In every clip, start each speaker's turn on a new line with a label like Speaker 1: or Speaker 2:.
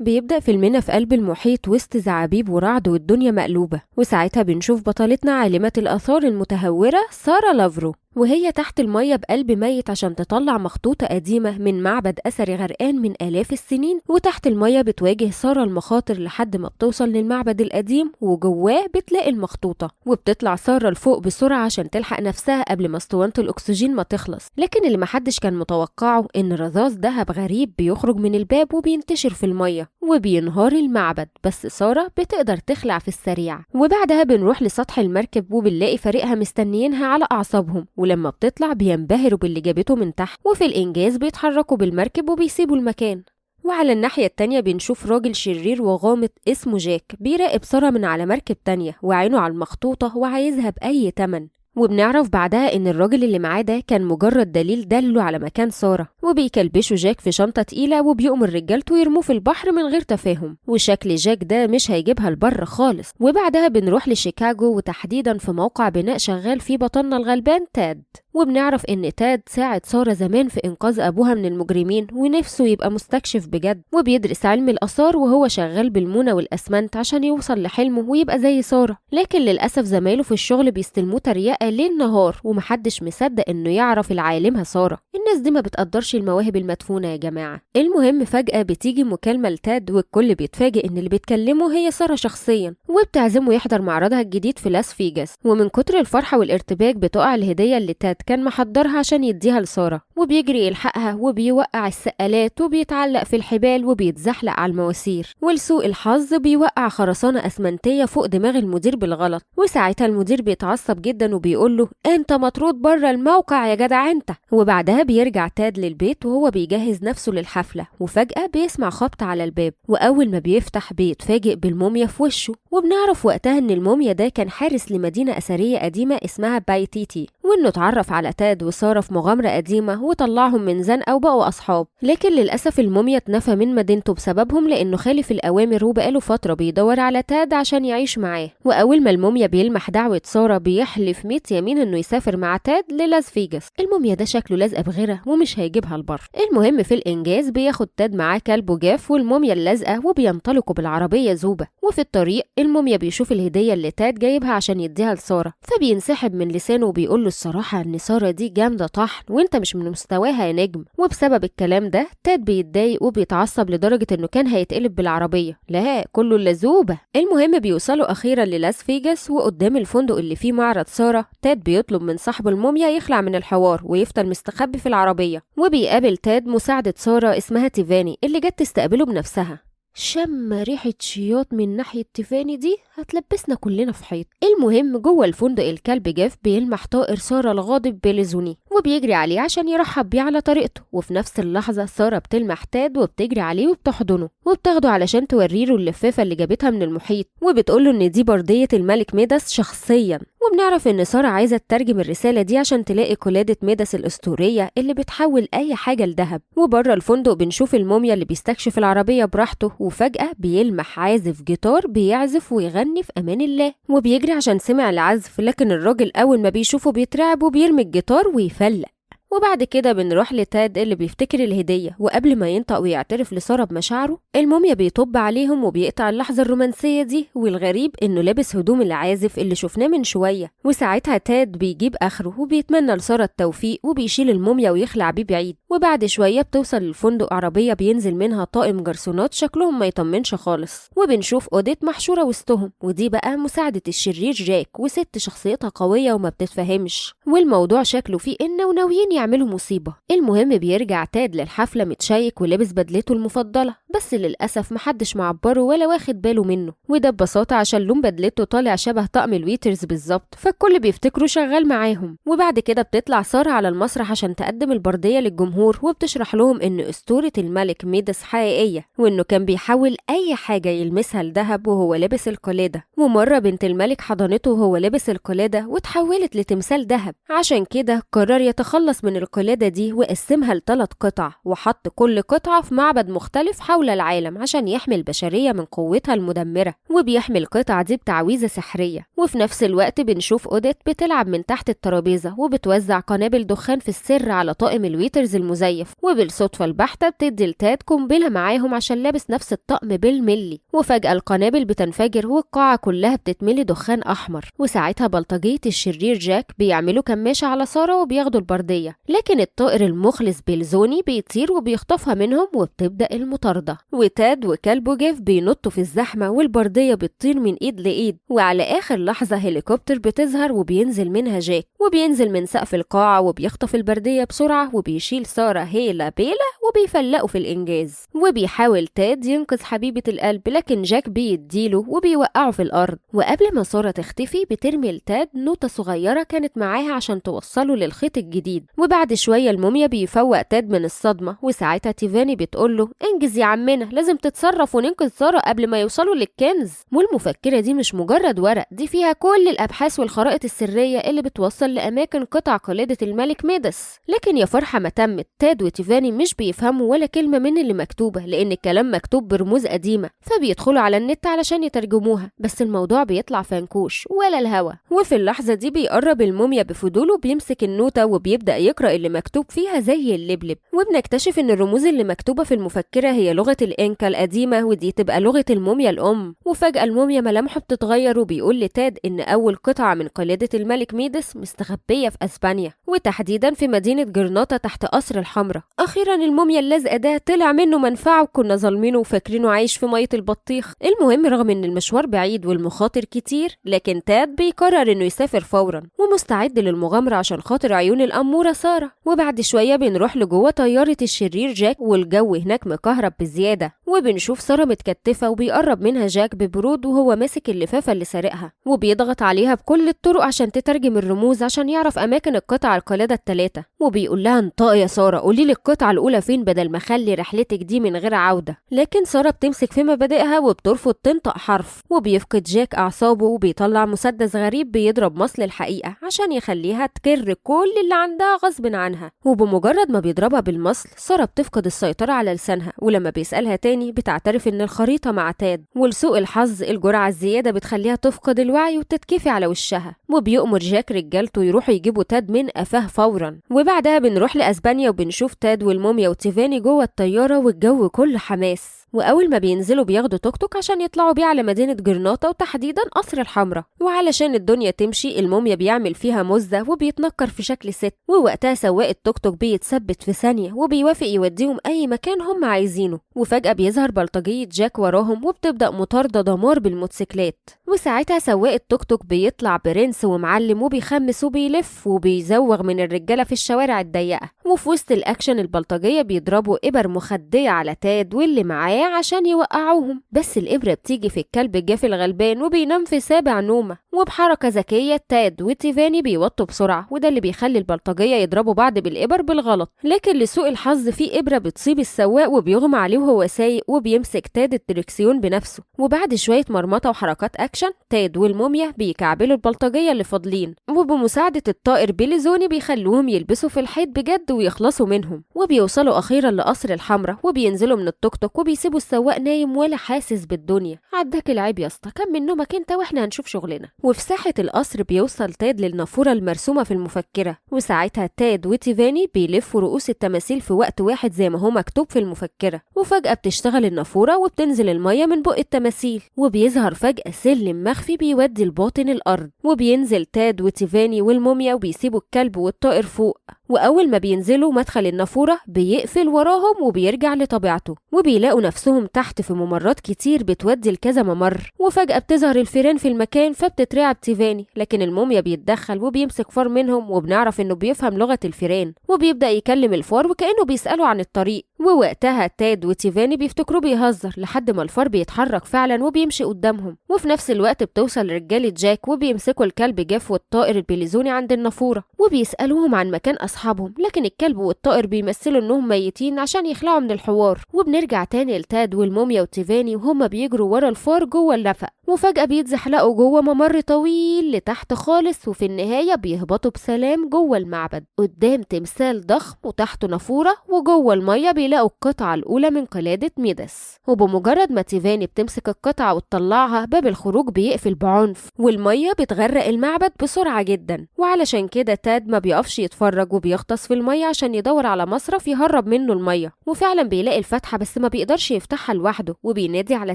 Speaker 1: بيبدأ فيلمنا في قلب المحيط وسط زعابيب ورعد والدنيا مقلوبة، وساعتها بنشوف بطلتنا عالمة الآثار المتهورة سارة لافرو وهي تحت المية بقلب ميت عشان تطلع مخطوطة قديمة من معبد أثري غرقان من آلاف السنين. وتحت المية بتواجه سارة المخاطر لحد ما بتوصل للمعبد القديم، وجواه بتلاقي المخطوطة، وبتطلع سارة لفوق بسرعة عشان تلحق نفسها قبل ما اسطوانة الأكسجين ما تخلص. لكن اللي محدش كان متوقعه إن رذاذ ذهب غريب بيخرج من الباب وبينتشر في المية وبينهار المعبد، بس سارة بتقدر تخلع في السريع. وبعدها بنروح لسطح المركب وبنلاقي فريقها مستنيينها على أعصابهم، ولما بتطلع بينبهروا باللي جابته من تحت، وفي الإنجاز بيتحركوا بالمركب وبيسيبوا المكان. وعلى الناحية التانية بنشوف راجل شرير وغامض اسمه جاك بيراقب سارة من على مركب تانية وعينه على المخطوطة وعايزها بأي تمن. وبنعرف بعدها إن الراجل اللي معاه ده كان مجرد دليل دله على مكان سارة، وبيكلبشوا جاك في شنطة تقيلة وبيؤمر رجالته يرموه في البحر من غير تفاهم، وشكل جاك ده مش هيجيبها البر خالص. وبعدها بنروح لشيكاغو وتحديدا في موقع بناء شغال فيه بطلنا الغلبان تاد، وبنعرف إن تاد ساعد سارة زمان في إنقاذ أبوها من المجرمين ونفسه يبقى مستكشف بجد، وبيدرس علم الآثار وهو شغال بالمونة والأسمنت عشان يوصل لحلمه ويبقى زي سارة. لكن للأسف زمايله في الشغل بيستلموه تريقة ليل نهار ومحدش مصدق إنه يعرف العالمها سارة. الناس دي ما بتقدرش المواهب المدفونة يا جماعة. المهم فجأة بتيجي مكالمة لتاد والكل بيتفاجئ إن اللي بيتكلمه هي سارة شخصيا، وبتعزمه يحضر معرضها الجديد في لاس فيجاس. ومن كتر الفرحة والارتباك بتقع الهدية اللي تاد كان محضرها عشان يديها لسارة، وبيجري يلحقها وبيوقع السقالات وبيتعلق في الحبال وبيتزحلق على المواسير، ولسوء الحظ بيوقع خرسانة أسمنتية فوق دماغ المدير بالغلط. وساعتها المدير بيتعصب جدا وبيقول له انت مطرود بره الموقع يا جدع انت. وبعدها بيرجع تاد للبيت وهو بيجهز نفسه للحفلة، وفجأة بيسمع خبط على الباب، وأول ما بيفتح بيتفاجئ بالموميا في وشه. وبنعرف وقتها ان الموميا ده كان حارس لمدينة أثرية قديمة اسمها بايتيتي، وانه اتعرف على تاد وسارة في مغامرة قديمة وطلعهم من زنقة وبقوا أصحاب. لكن للأسف الموميا اتنفى من مدينته بسببهم لأنه خالف الأوامر وبقاله فترة بيدور على تاد عشان يعيش معاه. وأول ما الموميا بيلمح دعوة سارة بيحلف 100 يمين انه يسافر مع تاد للاس فيجاس. الموميا ده شكله لازقة بغيرة ومش هيجيبها البر. المهم في الإنجاز بياخد تاد معاه كلبه جاف والموميا اللازقة وبينطلقوا بالعربية زوبة. وفي الطريق الموميا بيشوف الهدية اللي تاد جايبها عشان يديها لسارة، فبينسحب من لسانه وبيقول له الصراحة ان سارة دي جامدة طحن وانت مش من مستواها يا نجم. وبسبب الكلام ده تاد بيتضايق وبيتعصب لدرجة انه كان هيتقلب بالعربية، لا كله اللزوبة. المهم بيوصلوا اخيرا للاس فيجاس، وقدام الفندق اللي فيه معرض سارة تاد بيطلب من صاحب الموميا يخلع من الحوار ويفضل مستخبي في العربية. وبيقابل تاد مساعدة سارة اسمها تيفاني اللي جت تستقبله بنفسها. شم ريحة شياط من ناحية تيفاني دي هتلبسنا كلنا في حيط. المهم جوه الفندق الكلب جاف بيلمح طائر سارة الغاضب بليزوني وبيجري عليه عشان يرحب بيه على طريقته. وفي نفس اللحظة سارة بتلمح تاد وبتجري عليه وبتحضنه وبتاخده علشان توريله اللفافة اللي جابتها من المحيط، وبتقوله ان دي بردية الملك ميداس شخصيا. وبنعرف ان سارة عايزة تترجم الرسالة دي عشان تلاقي قلادة ميداس الأسطورية اللي بتحول أي حاجة لذهب. وبره الفندق بنشوف الموميا اللي بيستكشف العربية براحته، وفجأة بيلمح عازف جيتار بيعزف ويغني في أمان الله، وبيجري عشان سمع العزف، لكن الراجل أول ما بيشوفه بيترعب وبيرمي الجيتار ويفلق. وبعد كده بنروح لتاد اللي بيفتكر الهدية، وقبل ما ينطق ويعترف لسارة بمشاعره الموميا بيطب عليهم وبيقطع اللحظة الرومانسية دي. والغريب انه لابس هدوم العازف اللي شفناه من شوية. وساعتها تاد بيجيب اخره وبيتمنى لسارة التوفيق وبيشيل الموميا ويخلع بيه بعيد. وبعد شوية بتوصل للفندق عربية بينزل منها طاقم جرسونات شكلهم ما يطمنش خالص، وبنشوف اوديت محشورة وسطهم، ودي بقى مساعدة الشرير جاك، وست شخصيتها قوية وما بتتفهمش، والموضوع شكله فيه إن وناويين يعملوا مصيبة. المهم بيرجع تاد للحفلة متشيك ولابس بدلته المفضلة، بس للأسف محدش معبره ولا واخد باله منه، وده ببساطة عشان لون بدلته طالع شبه طقم ال waiters بالظبط، فالكل بيفتكره شغال معاهم. وبعد كده بتطلع سارة على المسرح عشان تقدم البردية للجمهور، وبتشرح لهم إن أسطورة الملك ميداس حقيقية، وإنه كان بيحول أي حاجة يلمسها لذهب وهو لابس القلادة، ومرة بنت الملك حضنته وهو لابس القلادة وتحولت لتمثال ذهب، عشان كده قرر يتخلص من القلادة دي وقسمها لثلاث قطع، وحط كل قطعة في معبد مختلف حول حول العالم عشان يحمي البشرية من قوتها المدمرة، وبيحمي القطعة دي بتعويذة سحرية. وفي نفس الوقت بنشوف أوديت بتلعب من تحت الترابيزة وبتوزع قنابل دخان في السر على طاقم ال waiters المزيف، وبالصدفة البحتة بتدي لتاد قنبلة معاهم عشان لابس نفس الطقم بالملي. وفجأة القنابل بتنفجر والقاعة كلها بتتملي دخان أحمر، وساعتها بلطجية الشرير جاك بيعملوا كماشة على سارة وبياخدوا البردية، لكن الطائر المخلص بيلزوني بيطير وبيخطفها منهم وبتبدأ المطاردة. وتاد وكلبه جيف بينطوا في الزحمة والبردية بتطير من إيد لإيد، وعلى آخر لحظة هليكوبتر بتظهر وبينزل منها جاك، وبينزل من سقف القاعة وبيخطف البردية بسرعة وبيشيل سارة هيلا بيلا وبيفلقوا في الإنجاز. وبيحاول تاد ينقذ حبيبة القلب لكن جاك بيديله وبيوقعه في الأرض. وقبل ما سارة تختفي بترمي لتاد نوتة صغيرة كانت معاها عشان توصله للخيط الجديد. وبعد شوية الموميا بيفوق تاد من الصدمة، وساعتها تيفاني بتقوله انجز يا عمنا، لازم تتصرف وننقذ سارة قبل ما يوصلوا للكنز. والمفكرة دي مش مجرد ورق، دي فيها كل الأبحاث والخرائط السرية اللي بتوصل لأماكن قطع قلادة الملك ميدس. لكن يا فرحة ما تمت، تاد وتيفاني مش بيفهموا ولا كلمة من اللي مكتوبة لأن الكلام مكتوب برموز قديمة، فبيدخلوا على النت علشان يترجموها، بس الموضوع بيطلع فنكوش ولا الهوا. وفي اللحظة دي بيقرب الموميا بفضوله بيمسك النوتة وبيبدأ يقرأ اللي مكتوب فيها زي اللبلب، وبنكتشف إن الرموز اللي مكتوبة في المفكرة هي لغة الإنكا القديمة، ودي تبقى لغة الموميا الأم. وفجأة الموميا ملامحه بتتغير وبيقول لتاد إن أول قطعة من قلادة الملك ميدس مستخبية في أسبانيا، وتحديدا في مدينة جرناطة تحت قصر الحمراء. أخيرا الموميا اللزقة ده طلع منه منفعة وكنا ظالمينه وفاكرينه عايش في مية البطيخ. المهم رغم إن المشوار بعيد والمخاطر كتير، لكن تاد بيقرر إنه يسافر فورا ومستعد للمغامرة عشان خاطر عيون الأمورة سارة. وبعد شوية بنروح لجوه طيارة الشرير جاك، والجو هناك مكهرب بزيادة، وبنشوف سارة متكتفة وبيقرب منها جاك ببرود وهو ماسك اللفافة اللي سارقها، وبيضغط عليها بكل الطرق عشان تترجم الرموز عشان يعرف أماكن القطع القلادة الثلاثة، وبيقول لها انطقي يا سارة، قولي لي القطعة الأولى فين بدل ما اخلي رحلتك دي من غير عودة. لكن سارة بتمسك في مبادئها وبترفض تنطق حرف، وبيفقد جاك أعصابه وبيطلع مسدس غريب بيضرب مصل الحقيقة عشان يخليها تكر كل اللي عندها غصب عنها. وبمجرد ما بيضربها بالمصل سارة بتفقد السيطرة على لسانها، ولما بيسألها تاني بتعترف إن الخريطة مع تاد، ولسوء الحظ الجرعة الزيادة بتخليها تفقد الوعي وتتكفي على وشها. وبيؤمر جاك رجالته يروحوا يجيبوا تاد من قفاه فورا. وبعدها بنروح لأسبانيا وبنشوف تاد والموميا وتيفاني جوه الطيارة والجو كله حماس. وأول ما بينزلوا بياخدوا توك توك عشان يطلعوا بيه على مدينة جرناطة وتحديدا قصر الحمراء. وعلشان الدنيا تمشي الموميا بيعمل فيها مزة وبيتنكر في شكل ست، ووقتها سواق التوك توك بيتثبت في ثانية وبيوافق يوديهم أي مكان هم عايزينه. وفجأة بيظهر بلطجية جاك وراهم وبتبدأ مطاردة دمار بالموتوسيكلات، وساعتها سواق التوك توك بيطلع برنس ومعلم وبيخمس وبيلف وبيزوغ من الرجالة في الشوارع الضيقة. وفي وسط الأكشن البلطجية بيضربوا إبر مخدية على تاد واللي معاه عشان يوقعوهم، بس الإبرة بتيجي في الكلب الجاف الغلبان وبينام في سابع نومة. وبحركة ذكية تاد وتيفاني بيوطوا بسرعة، وده اللي بيخلي البلطجية يضربوا بعض بالإبر بالغلط. لكن لسوء الحظ في إبرة بتصيب السواق وبيغمى عليه وهو سايق، وبيمسك تاد الدركسيون بنفسه. وبعد شوية مرمطة وحركات أكشن تاد والموميا بيكعبلوا البلطجية اللي فاضلين، وبمساعدة الطائر بيليزوني بيخلوهم يلبسوا في الحيط بجد ويخلصوا منهم. وبيوصلوا أخيرا لقصر الحمراء وبينزلوا من التوك توك وبيسيبوا السواق نايم ولا حاسس بالدنيا. عداك العيب يا اسطى، كمل نومك انت واحنا هنشوف شغلنا. وفي ساحة القصر بيوصل تاد للنافورة المرسومة في المفكرة، وساعتها تاد وتيفاني بيلفوا رؤوس التماثيل في وقت واحد زي ما هو مكتوب في المفكرة. وفجأة بتشتغل النافورة وبتنزل المية من بق التماثيل، وبيظهر فجأة سلم مخفي بيودي الباطن الأرض، وبينزل تاد وتيفاني والموميا وبيسيبوا الكلب والطائر فوق. وأول ما بينزلوا مدخل النافورة بيقفل وراهم وبيرجع لطبيعته، وبيلاقوا نفسهم تحت في ممرات كتير بتودي لكذا ممر. وفجأة بتظهر الفيران في المكان فبتترعب تيفاني، لكن الموميا بيتدخل وبيمسك فار منهم، وبنعرف انه بيفهم لغة الفيران، وبيبدأ يكلم الفار وكأنه بيسأله عن الطريق. ووقتها تاد وتيفاني بيفتكروا بيهزر لحد ما الفار بيتحرك فعلا وبيمشي قدامهم. وفي نفس الوقت بتوصل رجالة جاك وبيمسكوا الكلب جاف والطائر البيليزوني عند النافورة، وبيسألوهم عن مكان أصحابهم، لكن الكلب والطائر بيمثلوا انهم ميتين عشان يخلعوا من الحوار. وبنرجع تاني لتاد والموميا وتيفاني وهما بيجروا ورا الفار جوه النفق، وفجأة بيتزحلقوا جوه ممر طويل لتحت خالص، وفي النهاية بيهبطوا بسلام جوه المعبد قدام تمثال ضخم وتحته نافورة، وجوه المية بيلاقوا وبيلاقوا القطعة الأولى من قلادة ميداس. وبمجرد ما تيفاني بتمسك القطعة وتطلعها باب الخروج بيقفل بعنف والمية بتغرق المعبد بسرعة جدا، وعلشان كده تاد ما بيقفش يتفرج وبيغطس في المية عشان يدور على مصرف يهرب منه المية. وفعلا بيلاقي الفتحة بس ما بيقدرش يفتحها لوحده، وبينادي على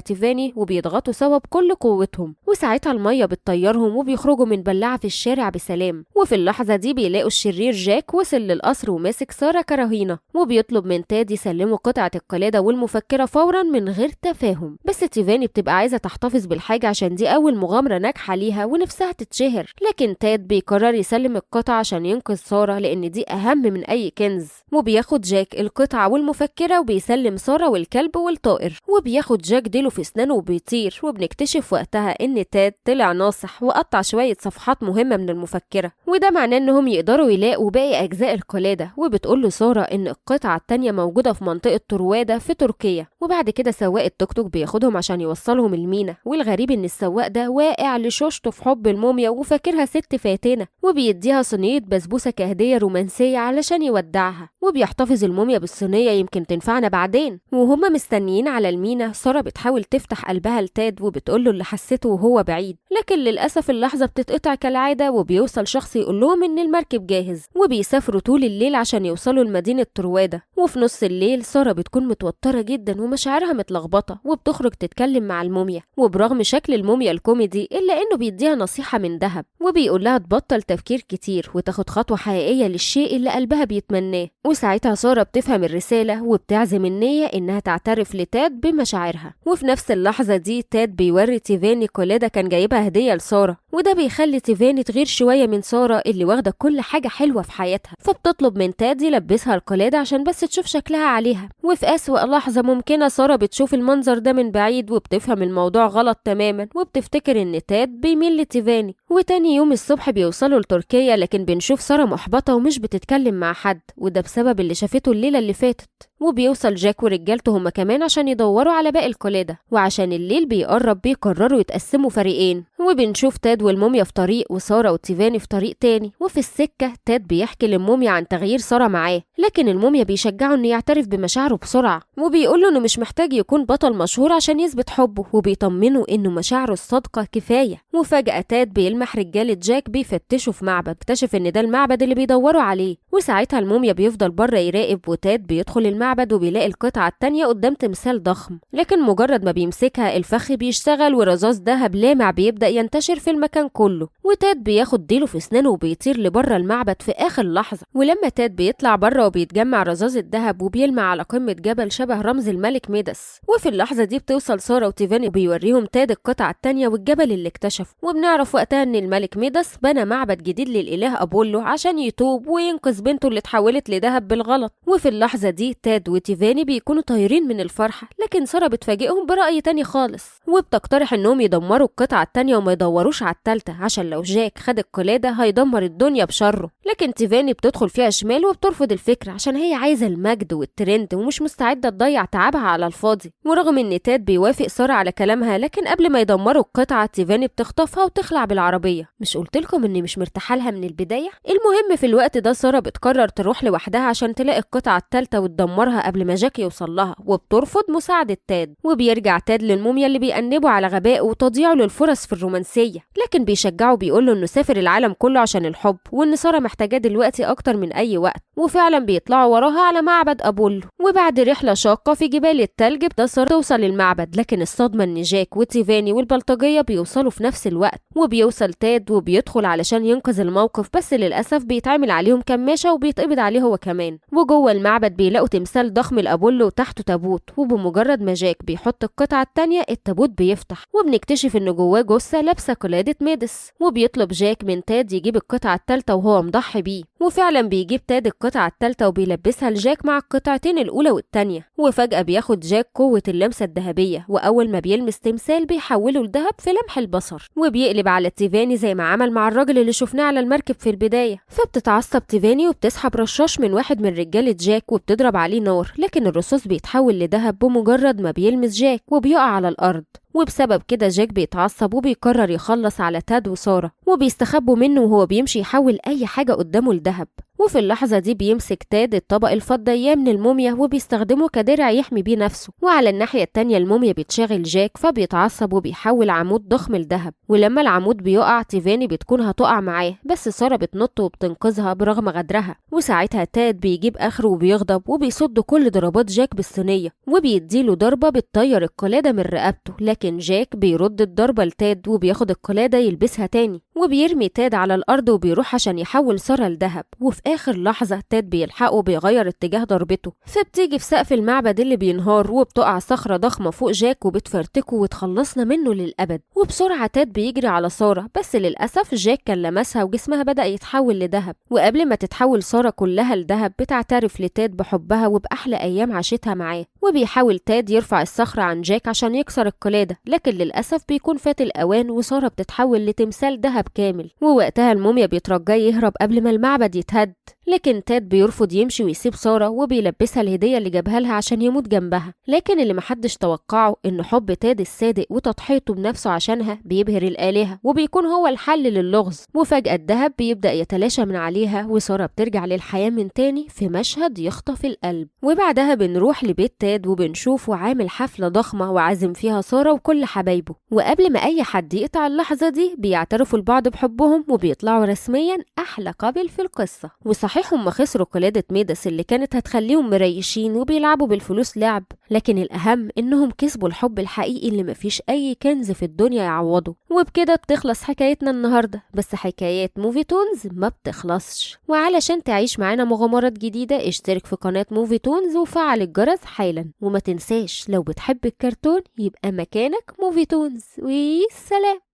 Speaker 1: تيفاني وبيضغطوا سوا بكل قوتهم، وساعتها المية بتطيرهم وبيخرجوا من بلاعة في الشارع بسلام. وفي اللحظة دي بيلاقوا الشرير جاك وصل للقصر وماسك سارة كرهينة، وبيطلب من تاد يسلموا قطعة القلادة والمفكرة فورا من غير تفاهم. بس تيفاني بتبقى عايزة تحتفظ بالحاجة عشان دي أول مغامرة ناجحة ليها ونفسها تتشهر، لكن تاد بيقرر يسلم القطعة عشان ينقذ سارة لأن دي أهم من أي كنز. وبياخد جاك القطعة والمفكرة وبيسلم سارة والكلب والطائر، وبياخد جاك ديله في اسنانه وبيطير. وبنكتشف وقتها إن تاد طلع ناصح وقطع شوية صفحات مهمة من المفكرة، وده معناه إنهم يقدروا يلاقوا باقي أجزاء القلادة. وبتقول له سارة إن القطعة التانية موجودة في منطقة طروادة في تركيا. وبعد كده سواق التوك توك بياخدهم عشان يوصلهم المينا، والغريب إن السواق ده واقع لشوشته في حب الموميا وفاكرها ست فاتنة، وبيديها صينية بسبوسة كهدية رومانسية علشان يودعها، وبيحتفظ الموميا بالصينية يمكن تنفعنا بعدين. وهما مستنيين على المينا سارة بتحاول تفتح قلبها لتاد وبتقول له اللي حسيته وهو بعيد، لكن للأسف اللحظة بتتقطع كالعادة، وبيوصل شخص يقول لهم إن المركب جاهز، وبيسافروا طول الليل عشان يوصلوا لمدينة طروادة. وفي نص الليل سارة بتكون متوترة جدا ومشاعرها متلخبطة، وبتخرج تتكلم مع الموميا، وبرغم شكل الموميا الكوميدي إلا إنه بيديها نصيحة من ذهب، وبيقول لها تبطل تفكير كتير وتاخد خطوة حقيقية للشيء اللي قلبها بيتمناه. وساعتها سارة بتفهم الرسالة وبتعزم النية إنها تعترف لتاد بمشاعرها. وفي نفس اللحظة دي تاد بيوري تيفاني قلادة كان جايبها هدية لسارة، وده بيخلي تيفاني تغير شوية من سارة اللي واخدة كل حاجة حلوة في حياتها، فبتطلب من تاد يلبسها القلادة عشان بس تشوف شكلها عليها. وفي أسوأ لحظة ممكنة سارة بتشوف المنظر ده من بعيد وبتفهم الموضوع غلط تماما، وبتفتكر إن تاد بيميل لتيفاني. وتاني يوم الصبح بيوصلوا لتركيا، لكن بنشوف سارة محبطة ومش بتتكلم مع حد، وده بسبب اللي شافته الليلة اللي فاتت. وبيوصل جاك ورجالته هما كمان عشان يدوروا على باقي القلادة، وعشان الليل بيقرب بيقرروا يتقسموا فريقين، وبنشوف تاد والموميا في طريق وسارة وتيفاني في طريق تاني. وفي السكة تاد بيحكي للموميا عن تغيير سارة معاه، لكن الموميا بيشجعه انه يعترف بمشاعره بسرعة، وبيقوله انه مش محتاج يكون بطل مشهور عشان يثبت حبه، وبيطمنه انه مشاعره الصادقة كفاية. وفجأة تاد بيلمح رجالة جاك بيفتشوا في معبد، اكتشف ان ده المعبد اللي بيدوروا عليه، وساعتها الموميا بيفضل بره يراقب، وتاد بيدخل المعبد وبيلاقي القطعة التانية قدام تمثال ضخم، لكن مجرد ما بيمسكها الفخ بيشتغل ورذاذ ذهب لامع بيبدأ ينتشر في المكان كله، وتاد بياخد ديله في اسنانه وبيطير لبره المعبد في آخر لحظة. ولما تاد بيطلع بره وبيتجمع رذاذ الذهب وبيلمع على قمة جبل شبه رمز الملك ميداس. وفي اللحظة دي بتوصل سارة وتيفاني وبيوريهم تاد القطعة التانية والجبل اللي اكتشفه، وبنعرف وقتها ان الملك ميداس بنى معبد جديد للإله أبولو عشان يتوب وينقذ بنته اللي اتحولت لذهب بالغلط. وفي اللحظة دي تاد وتيفاني بيكونوا طايرين من الفرحة، لكن سارة بتفاجئهم برأي تاني خالص، وبتقترح انهم يدمروا القطعة التانية وما يدوروش على التالتة عشان لو جاك خد القلادة هيدمر الدنيا بشره. لكن تيفاني بتدخل فيها شمال وبترفض الفكرة عشان هي عايزة المجد والترند ومش مستعدة تضيع تعبها على الفاضي. ورغم ان تاد بيوافق سارة على كلامها، لكن قبل ما يدمروا القطعة تيفاني بتخطفها وتخلع بالعربية. مش قلتلكم اني مش مرتاحة لها من البداية؟ المهم في الوقت ده سارة بتقرر تروح لوحدها عشان تلاقي القطعة التالتة وتدمرها قبل ما جاك يوصل لها، وبترفض مساعدة تاد. وبيرجع تاد للموميا اللي بيأنبه على غبائه وتضييعه للفرص في الرومانسية، لكن بيشجعه بيقوله انه سافر العالم كله عشان الحب وان سارة محتاجاه دلوقتي اكتر من اي وقت. وفعلا بيطلعوا وراها على معبد ابولو، وبعد رحلة شاقة في جبال التلج بتسر توصل للمعبد، لكن الصدمة ان جاك وتيفاني والبلطجية بيوصلوا في نفس الوقت. وبيوصل تاد وبيدخل علشان ينقذ الموقف، بس للأسف بيتعمل عليهم كماشة وبيتقبض عليه هو كمان. وجوه المعبد بيلاقوا تمثال ضخم لأبولو وتحته تابوت، وبمجرد ما جاك بيحط القطعة التانية التابوت بيفتح، وبنكتشف ان جواه جثة لابسة قلادة ميدس. وبيطلب جاك من تاد يجيب القطعة التالتة وهو مضحي بيه، وفعلا بيجيب تاد القطعة التالتة وبيلبسها لجاك مع القطعتين الأولى والتانية. وفجأة بياخد جاك قوة اللمسة الذهبية، وأول ما بيلمس تمثال بيحوله لذهب في لمح البصر، وبيقلب على تيفاني زي ما عمل مع الراجل اللي شفناه على المركب في البداية. فبتتعصب تيفاني وبتسحب رشاش من واحد من رجالة جاك وبتضرب عليه نار، لكن الرصاص بيتحول لذهب بمجرد ما بيلمس جاك وبيقع على الأرض. وبسبب كده جاك بيتعصب وبيقرر يخلص على تاد وسارة، وبيستخبوا منه وهو بيمشي يحول أي حاجة قدامه لذهب. وفي اللحظة دي بيمسك تاد الطبق الفضية من الموميا وبيستخدمه كدرع يحمي بيه نفسه. وعلى الناحية التانية الموميا بتشغل جاك فبيتعصب وبيحول عمود ضخم لذهب، ولما العمود بيقع تيفاني بتكون هتقع معاه، بس سارة بتنط وبتنقذها برغم غدرها. وساعتها تاد بيجيب آخره وبيغضب وبيصد كل ضربات جاك بالصينية وبيديله ضربة بتطير القلادة من رقبته، لكن جاك بيرد الضربة لتاد وبياخد القلادة يلبسها تاني، وبيرمي تاد على الأرض وبيروح عشان يحول سارة لذهب. وفي آخر لحظة تاد بيلحقه وبيغير اتجاه ضربته، فبتيجي في سقف المعبد اللي بينهار وبتقع صخرة ضخمة فوق جاك وبتفرتكه وتخلصنا منه للأبد. وبسرعة تاد بيجري على سارة، بس للأسف جاك كان لمسها وجسمها بدأ يتحول لذهب. وقبل ما تتحول سارة كلها لذهب بتعترف لتاد بحبها وبأحلى أيام عاشتها معاه، وبيحاول تاد يرفع الصخرة عن جاك عشان يكسر القلادة، لكن للأسف بيكون فات الأوان وسارة بتتحول لتمثال ذهب كامل. ووقتها الموميا بيترجاه يهرب قبل ما المعبد يتهد، لكن تاد بيرفض يمشي ويسيب سارة وبيلبسها الهدية اللي جابها لها عشان يموت جنبها. لكن اللي محدش توقعه إن حب تاد الصادق وتضحيته بنفسه عشانها بيبهر الآلهة وبيكون هو الحل للغز. وفجأة الذهب بيبدأ يتلاشى من عليها وسارة بترجع للحياة من تاني في مشهد يخطف القلب. وبعدها بنروح لبيت تاد وبنشوفه عامل حفلة ضخمة وعازم فيها سارة وكل حبايبه، وقبل ما أي حد يقطع اللحظة دي بيعترفوا لبعض بحبهم وبيطلعوا رسميا أحلى قابل في القصة. وصحيح هم خسروا قلادة ميداس اللي كانت هتخليهم مريشين وبيلعبوا بالفلوس لعب، لكن الأهم إنهم كسبوا الحب الحقيقي اللي مفيش أي كنز في الدنيا يعوضه. وبكده بتخلص حكايتنا النهاردة، بس حكايات موفي تونز ما بتخلصش، وعلشان تعيش معانا مغامرات جديدة اشترك في قناة موفي تونز وفعل الجرس حالا، وما تنساش لو بتحب الكرتون يبقى مكانك موفي تونز. وسلام.